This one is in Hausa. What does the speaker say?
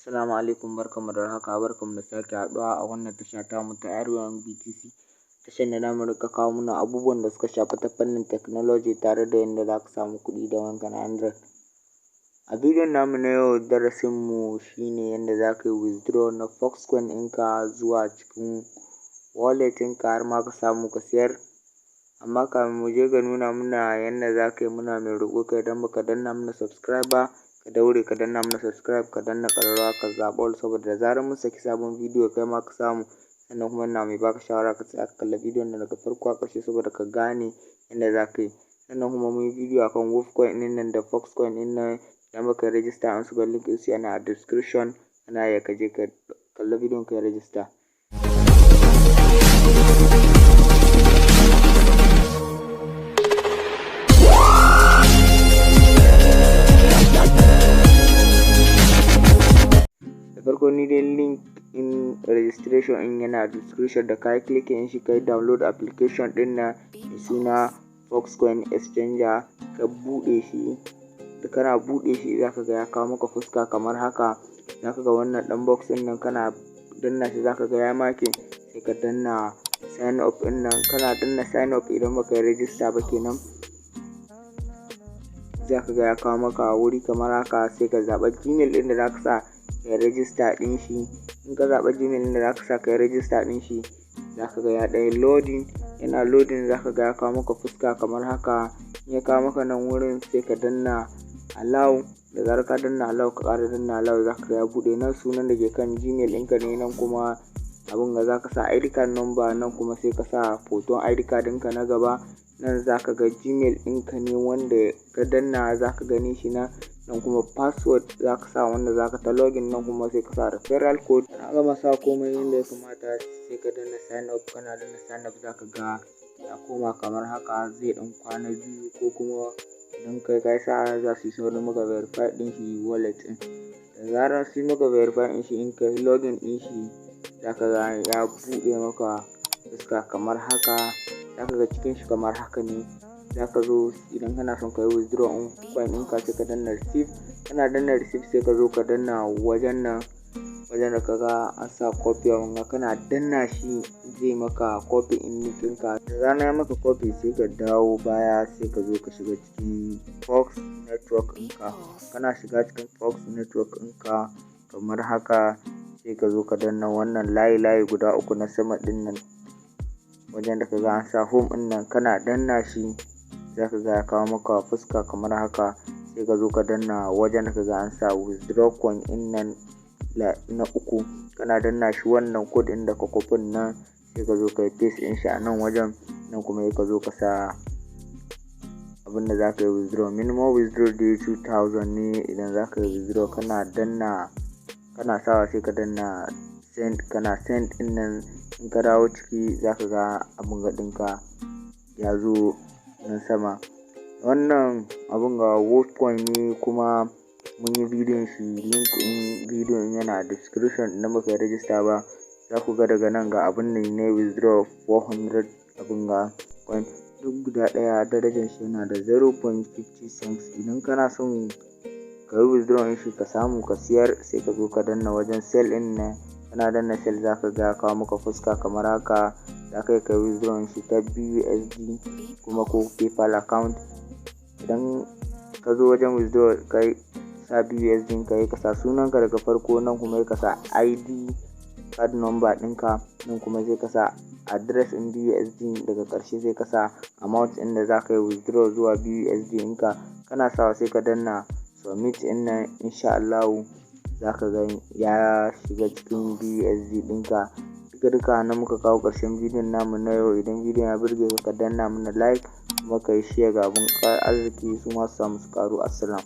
Assalamu alaikum, barkanmu da warhaka, barkanmu da sake haɗuwa a wannan tasha tamu ta Arewan BTC. Tashar da zamu riƙa kawo mana abubuwan da suka shafi ta fannin technology tare da yanda za ka samu kuɗi da wayanka na Android. A bidiyon namu na yau, darasinmu shi ne yanda za ka yi withdraw na Foxcoin ɗinka zuwa cikin wallet ɗinka har ma ka samu ka siyar. Amma kamin mu je ga nuna muna yanda za ka yi, muna mai roƙo ka, idan baka danna mana subscribe ba, ka daure ka danna mana subscribe, ka danna ƙararrawa, ka zaɓi all, saboda da zarar mun saki sabon bidiyo kai ma ka samu. Sannan kuma ina mai baka shawara ka tsaya ka kalla bidiyon nan daga farko har ƙarshe saboda ka gane yanda za ka yi. Sannan kuma mun yi bidiyo akan Wolfcoin ɗin nan da Foxcoin ɗin nan. Idan baka yi register ɗinsu ba, link ɗinsu yana a description, kana iya ka je ka kalla bidiyon ka yi register. Da farko ni dai link in registration in yana description, da kayi clicking shi kayi download application ɗin nan mai suna Foxcoin Exchanger, ka buɗe shi. Da kana buɗe shi, zaka ga ya kawo maka fuska kamar haka. Zaka ga wannan ɗan box ɗin nan, kana danna shi zaka ga ya marking, sai ka danna sign up ɗin nan. Kana danna sign up, idan baka yi register ba kenan, zaka ga ya kawo maka wuri kamar haka. Sai ka zaɓa Gmail ɗin da zaka sa ka yi register ɗin shi. In ka zaɓa Gmail ɗin da zaka sa ka yi register ɗin shi, zaka ga ya ɗan yi loading. Yana loading, zaka ga ya kawo maka fuska kamar haka. In ya kawo maka nan wurin, sai ka danna allow. Da zarar ka danna allow, ka ƙara danna allow, zaka ga ya buɗe. Nan sunan da ke kan Gmail ɗinka ne, nan kuma abin ga zaka sa ID card number, nan kuma sai ka sa hoton ID card ɗinka na gaba. Nan zaka ga Gmail ɗinka ne wanda ka danna, zaka gane shi nan. Nan kuma password zaka sa wanda zaka ta login, nan kuma sai ka sa referral code. Kana gama sa komai yanda ya kamata, sai ka danna sign up. Kana danna sign up, zaka ga ya koma kamar haka. Zai ɗan kwana 2, ko kuma idan kai ka yi sa'a za su yi saurin maka verify ɗin shi wallet ɗin. Da zarar sun yi maka verify ɗin shi, in ka yi login ɗin shi, zaka ga ya buɗe maka fuska kamar haka. Zaka ga cikin shi kamar haka ne. Zaka zo, idan kana son ka yi withdraw ɗin coin ɗinka, sai ka danna receive. Kana danna receive, sai ka zo ka danna wajen nan, wajen da ka ga an sa copy wanga. Kana danna shi, zai maka copy ɗin link ɗinka. Da zarar ya maka copy, sai ka dawo baya, sai ka zo ka shiga cikin Fox Network ɗinka. Kana shiga cikin Fox Network ɗinka kamar haka, sai ka zo ka danna wannan layi layi guda uku na sama ɗin nan, wajen da ka ga an sa home ɗin nan. Kana danna shi, zaka ga ya kawo maka fuska kamar haka. Sai ka zo ka danna wajen da ka ga an sa withdraw coin ɗin nan na uku. Kana danna shi, wannan code ɗin da ka kwafin nan, sai ka zo ka yi paste ɗin shi a nan wajen. Nan kuma sai ka zo ka sa abin da za ka yi withdraw. Minimum withdraw dai 2000 ne idan za ka yi withdraw. Kana danna, kana sawa, sai ka danna send. Kana send ɗin nan, in ka dawo ciki, za ka ga abin ga ɗinka ya zo nan sama. Wannan abun ga Wolfcoin ne, kuma mun yi bidiyon shi. Link ɗin bidiyon yana description idan baka yi register ba. Za ku ga daga nan ga abun da na withdraw, 400 abun ga coin. Duk guda ɗaya darajar shi yana da 0.50 cents. Idan kana son ka yi withdraw ɗin shi ka samu ka siyar, sai ka zo ka danna wajen sell ɗin nan. Kana danna sell, za ka ga ya kawo maka fuska kamar haka. Za ka iya ka yi withdraw shi ta BUSD kuma ko PayPal account. Idan ka zo wajen withdraw, ka sa BUSD ka yi, ka sa sunanka daga farko, nan kuma ka sa ID card number ɗinka, nan kuma sai ka sa address ɗin BUSD, daga ƙarshe sai ka sa amount ɗin da za ka yi withdraw zuwa BUSD ɗinka. Kana sawa, sai ka danna submit ɗin nan. Insha Allahu za ka ga ya shiga cikin BUSD ɗinka. Duka duka nan muka kawo ƙarshen bidiyon namu na yau. Idan bidiyon ya burge ka, ka danna mana like, kuma ka yi share ga abokan arziki su ma su samu su ƙaru. Assalam.